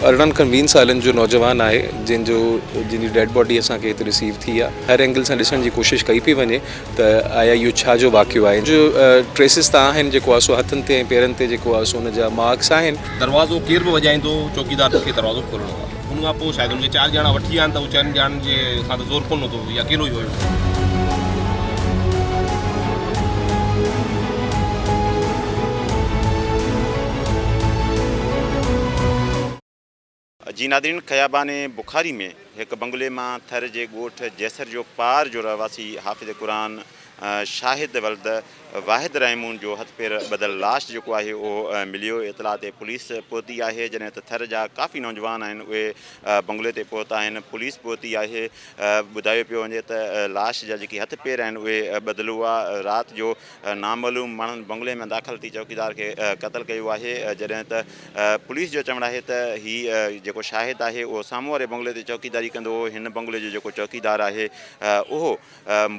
18 کان ويهن سالن جو نوجوان آهي جنهن جو جنهن جي ڊيڊ باڊي اسان کي هتي رسيو ٿي آهي هر اينگل سان ڏسڻ جي ڪوشش ڪئي پئي وڃي ته آيا اهو ڇا جو واقعو آهي جو ٽريسز ته آهن جيڪو آهي سو هٿن تي ۽ پيرن تي جيڪو آهي سو ان جا مارڪس آهن. دروازو ڪير به وڄائيندو چوڪيدار کي دروازو کولڻو آهي ان کان پوء شايد ان کي چار ڄڻا وٺي آيا آهن ته هو چئن ڄڻن جي سان ته زور ڪونه هوندو هي اڪيلو ئي هيو. جي ناظرين خيابان بخاري ۾ هڪ بنگلي مان ٿر جي ڳوٺ جيسر جو پار جو رهواسي حافظ قرآن شاهد ولد واحد رحمون جو هٿ پير ٻڌل لاش جيڪو آهي اهو مليو اطلاع تي پوليس پهتي آهي جڏهن ته ٿر جا ڪافي نوجوان آهن اهي بنگلي تي پهتا آهن پوليس پهتي آهي ٻڌايو پيو وڃي ته لاش جا جيڪي هٿ پير آهن اهي ٻڌل هئا رات جو نامعلوم ماڻهن بنگلي ۾ داخل ٿي چوڪيدار کي قتل ڪيو آهي جڏهن ته پوليس جو چوڻ آهي ته هي جيڪو شاهد آهي اهو سامهون واري بنگلي تي چوڪيداري ڪندو هو، هن بنگلي جو جيڪو چوڪيدار آهي اهو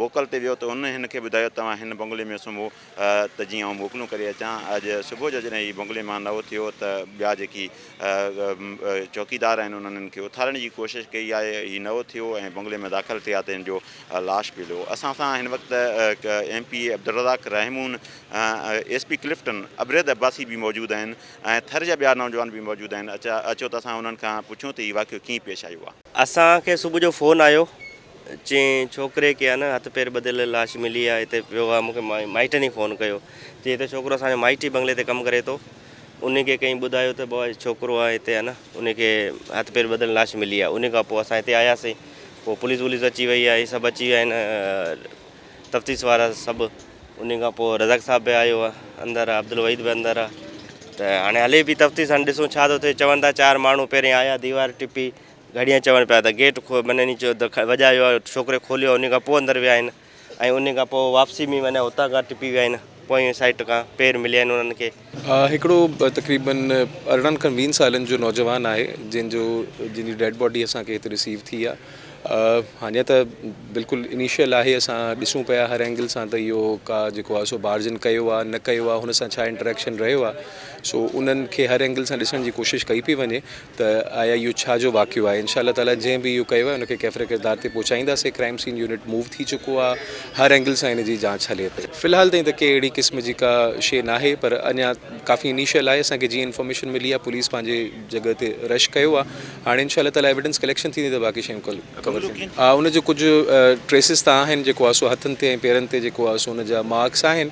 موڪل تي ويو ته ان هن کي ٻڌايو توهان هن بنگلي ۾ سمهو ته جيئن آئون موڪلون ڪري اچان، اڄ صبح جو جڏهن هي بنگلي مان نه اٿيو ته ٻيا جيڪي چوڪيدار آهن انهن هن کي اٿارڻ جي ڪوشش ڪئي آهي، هي نه اٿيو ۽ بنگلي ۾ داخل ٿيا ته هن جو لاش مليو. اسان سان هن وقت M P A Abdul Razzaq Rahmoon, S P Clifton Abred Abbasi به موجود آهن ۽ ٿر جا ٻيا نوجوان به موجود آهن اچو ته اسان انهن کان پڇون ته هي واقعو ڪيئن پيش آيو آهي. اسان کي صبح جو فون آيو چين ڇوڪري کي آ نه هٿ پير ٻڌل لاش ملي آ هتي پيو آ مونکي مائٽن ئي فون ڪيو چي هتي ڇوڪرو اسان جو مائٽ ئي بنگلي تي ڪم ڪري ٿو انهي کي ڪنهن ٻڌايو ته بابا ڇوڪرو آ هتي آ نه انهي کي هٿ پير ٻڌل لاش ملي آ انهي کان پوء اسان هتي آياسين پوء پوليس ووليس اچي وئي آ هي سڀ اچي ويا آهن تفتيش وارا سڀ انهي کان پوء رزاق صاحب به آيو آ اندر آ عبدالوحيد به اندر آ ته هاڻي هلي پئي تفتيش هاڻي ڏسون ڇا ٿو ٿئي چون ٿا چار ماڻهو پهرين آيا ديوار ٽپي گهڙيان چون پيا ته گيٽ کول معني ني چيو ته وڄايو آ ڇوڪري کوليو آ انهي کان پوء اندر ويا آهن ۽ انهي کان پوء واپسي ۾ معني هتان کان ٽپي ويا آهن پوئين سائيٽ کان پير مليا آهن انهن کي. هڪڙو تقريبن 18 کان ويهن سالن جو نوجوان آهي جنهن جو جنهن جي ڊيڊ باڊي اسان کي هتي رسيو ٿي آ هاڃا ته بلڪل انيشل آهي اسان ڏسون پيا هر اينگل سان ته اهو ڪا جيڪو آهي سو بارجن ڪيو آهي نه ڪيو آهي هن سان ڇا انٽريڪشن رهيو آهي سو انهن کي هر اينگل سان ڏسڻ جي ڪوشش ڪئي پئي وڃي ته آيا اهو ڇا جو واقعو آهي انشاء الله تعالي جنهن به اهو ڪيو آهي ان کي ڪيفر ڪردار تي پهچائينداسين ڪرائم سين يونٽ موو ٿي چڪو آهي هر اينگل سان ان جي جاچ هلي پئي في الحال تائين ته ڪي اهڙي قسم جي ڪا شي ناهي پر اڃا ڪافي انيشل آهي اسان کي جيئن انفارميشن ملي آهي پوليس پنهنجي جڳهه تي رش ڪيو آهي هاڻي انشاء الله تعالي ايويڊنس ڪليڪشن ٿيندي ته باقي شيون ڪور ٿينديون. ان جو ڪجهه ٽريسز ته آهن جيڪو آهي سو هٿن تي ۽ پيرن تي جيڪو آهي سو ان جا مارڪس آهن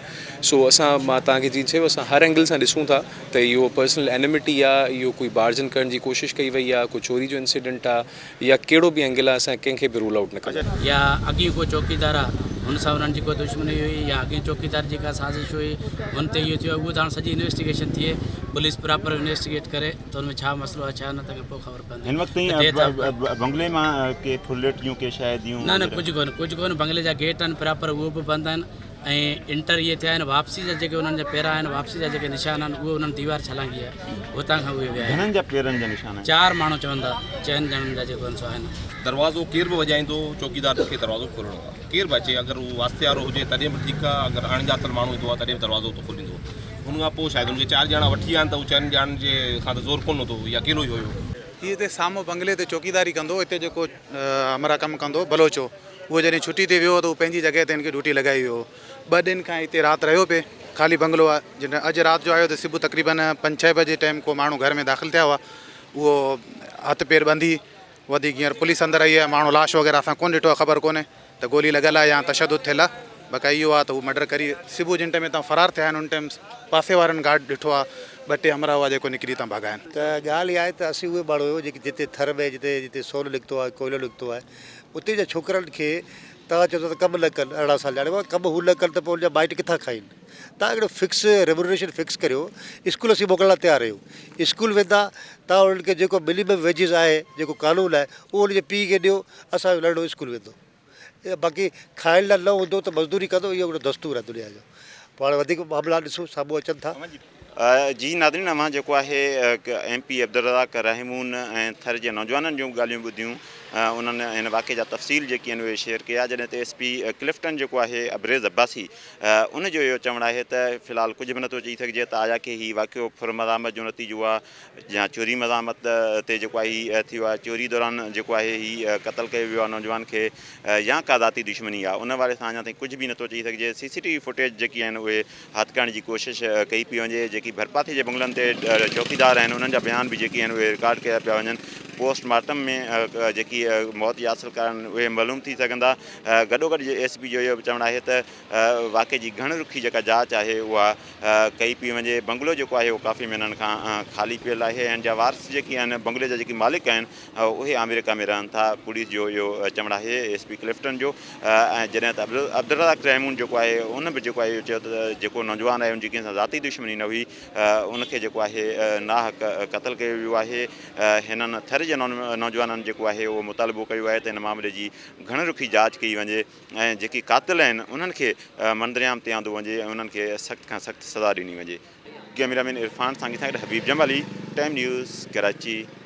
سو اسان مان توهان کي جيئن چيو اسان هر اينگل سان ڏسون ٿا ته اهو پرسنل اينمٽي آهي اهو ڪوئي بارجن ڪرڻ جي ڪوشش ڪئي وئي آهي ڪو چوري جو انسيڊنٽ آهي يا ڪهڙو به اينگل آهي اسان ڪنهن کي به رول آئوٽ نه ڪنداسين. يا اڳي ڪو چوڪيدار آ هن سان انهن جي ڪو دشمني هئي يا اڳئين چوڪيدار جي ڪا سازش هئي هن تي اهو ٿيو اهو ته هاڻ سڄي انويسٽيگيشن ٿئي پوليس پراپر انويسٽيگيٽ ڪري ته ان ۾ ڇا مسئلو آهي ڇا نه تنهن کان پوء خبر پوندي هن وقت تائين بنگلي مان ڪي ڦرلٽ جون ڪي شاهديون نه نه ڪجهه ڪونه ڪجهه ڪونه بنگلي جا گيٽ آهن پراپر اهو به بند آهن ۽ انٽر اهي ٿيا آهن واپسي جا جيڪي انهن جا پيرا آهن واپسي جا جيڪي نشان آهن اهي انهن ديوار ڇلانگي آهي هتان کان اهي ويا آهن گهڻن جا پيرن جا نشان آهن چار ماڻهو چون ٿا چئن ڄڻن جا جيڪو آهن سو آهن. دروازو ڪير به وڄائيندو چوڪيدار کي دروازو کولڻو آهي ڪير به اچي اگر اهو واسطي وارو هجي تڏهن به ٺيڪ آهي اگر اڻڄاتل ماڻهو ايندو آهي تڏهن به دروازو اتو کوليندو ان کان پوء شايد ان کي چار ڄڻا وٺي آيا آهن ته هو چئن ڄڻن جي کان ته زور ڪونه هوندو هو، هي اڪيلو ئي هيو. هي هتي سامهون بنگلي تي چوڪيداري ڪندو هو، هتي جيڪو همراهه ڪم ڪندو هو بلوچ هو، اهو جڏهن ڇٽي تي ويو هو ته هو پنهنجي جڳهه تي هن کي ڊيوٽي لڳائي ويو هو. ٻه ڏينهن کان هتي رات رهيو پئي، خالي بنگلو آهي، جڏهن اڄ رات جو آيو ته صبح تقريبن پنج ڇهه بجي ٽائيم ڪو ماڻهو گهر ۾ داخل ٿيا هئا، اهو هٿ پير ٻنڌي وڌيڪ هينئر پوليس اندر آئي آهي، ماڻهو لاش وغيره اسان ڪونه ڏٺو آهي، خبر ڪونهي ته گولي لڳل آهي يا تشدد ٿيل آهي، بقايا اهو آهي ته هو مڊر ڪري صبح جن ٽائيم هتان فرار ٿيا آهن ان ٽائيم پاسي وارن گارڊ ڏٺو آهي ٻه ٽي همراهه هئا جيڪو نڪري هتان ڀڳا آهن. ته ڳالهه اها آهي ته اسين اهي ماڻهو آهيون جيڪي جتي ٿر ۾ جتي جتي سون نڪتو آهي ڪوئلو نڪتو آهي اتي جا ڇوڪرن کي توهان چئو ٿا ته ڪم نه ڪن 18 سال جا هاڻي ڪم هو نه ڪن ته پوء ان جا مائٽ ڪٿان کائين. تان هڪڙو فڪس ريمونريشن فڪس ڪريو اسڪول اسين موڪلڻ لاء تيار آهيون اسڪول ويندا تان انهن کي جيڪو منيمم ويجز آهي جيڪو قانون آهي اهو ان جي پيء کي ڏيو اسان جو ننڍڙو اسڪول ويندو باقي کائڻ لاء نه هوندو ته مزدوري ڪندو اهو هڪڙو دستور آهي دنيا جو پوء هاڻي وڌيڪ معاملا ڏسون سامهون اچن ٿا. جي ناظرين اوهان جيڪو آهي ايم پي عبدالرزاق رحيمون ۽ ٿر جي نوجوانن جون ڳالهيون ٻڌيون. انهن هن واقعي جا تفصيل جيڪي آهن اهي شيئر ڪيا جڏهن ته ايس پي ڪلفٽن جيڪو آهي ابريز عباسي ان جو اهو چوڻ آهي ته في الحال ڪجهه به نٿو چئي سگهجي ته آيا ڪي هي واقعو ڦر مزاحمت جو نتيجو آهي يا چوري مزاحمت تي جيڪو آهي هي ٿيو آهي چوري دوران جيڪو آهي هي قتل ڪيو ويو آهي نوجوان کي يا ڪا ذاتي دشمني آهي ان حوالي سان اڃا تائين ڪجهه به نٿو چئي سگهجي سي سي ٽي وي فوٽيج جيڪي آهن اهي هٿ ڪرڻ جي ڪوشش ڪئي پئي وڃي، جيڪي ڀرپاسي جي بنگلن تي چوڪيدار آهن انهن جا بيان به جيڪي آهن اهي رڪارڊ ڪيا پيا وڃن، پوسٽ مارٽم ۾ جيڪي موت جا اصل ڪارڻ اهي معلوم ٿي سگهندا، گڏوگڏ ايس پي جو اهو به چوڻ آهي ته واقعي جي گهڻ رخي جيڪا جاچ آهي اها ڪئي پئي وڃي، بنگلو جيڪو آهي اهو ڪافي مهينن کان خالي پيل آهي ۽ ان جا وارث جيڪي آهن بنگلي جا جيڪي مالڪ آهن اهي آمريڪا ۾ رهن ٿا، پوليس جو اهو چوڻ آهي ايس پي ڪلفٽن جو ۽ جڏهن ته عبدالرزاق رحمون جيڪو آهي ان به جيڪو آهي اهو چيو ته جيڪو نوجوان آهي ان جي ڪنهن سان ذاتي دشمني نه هئي ان کي جيڪو آهي ناحق قتل ڪيو ويو آهي هنن ٿر جي نوجوانن جيڪو آهي اهو مطالبو ڪيو آهي ته هن معاملي جي گهڻ رخي جاچ ڪئي وڃي ۽ جيڪي قاتل آهن انهن کي منظرعام تي آندو وڃي ۽ انهن کي سخت کان سخت سزا ڏني وڃي. ڪئميرا مين عرفان سانگي سان گڏ حبيب جمالي، ٽائيم نيوز، ڪراچي.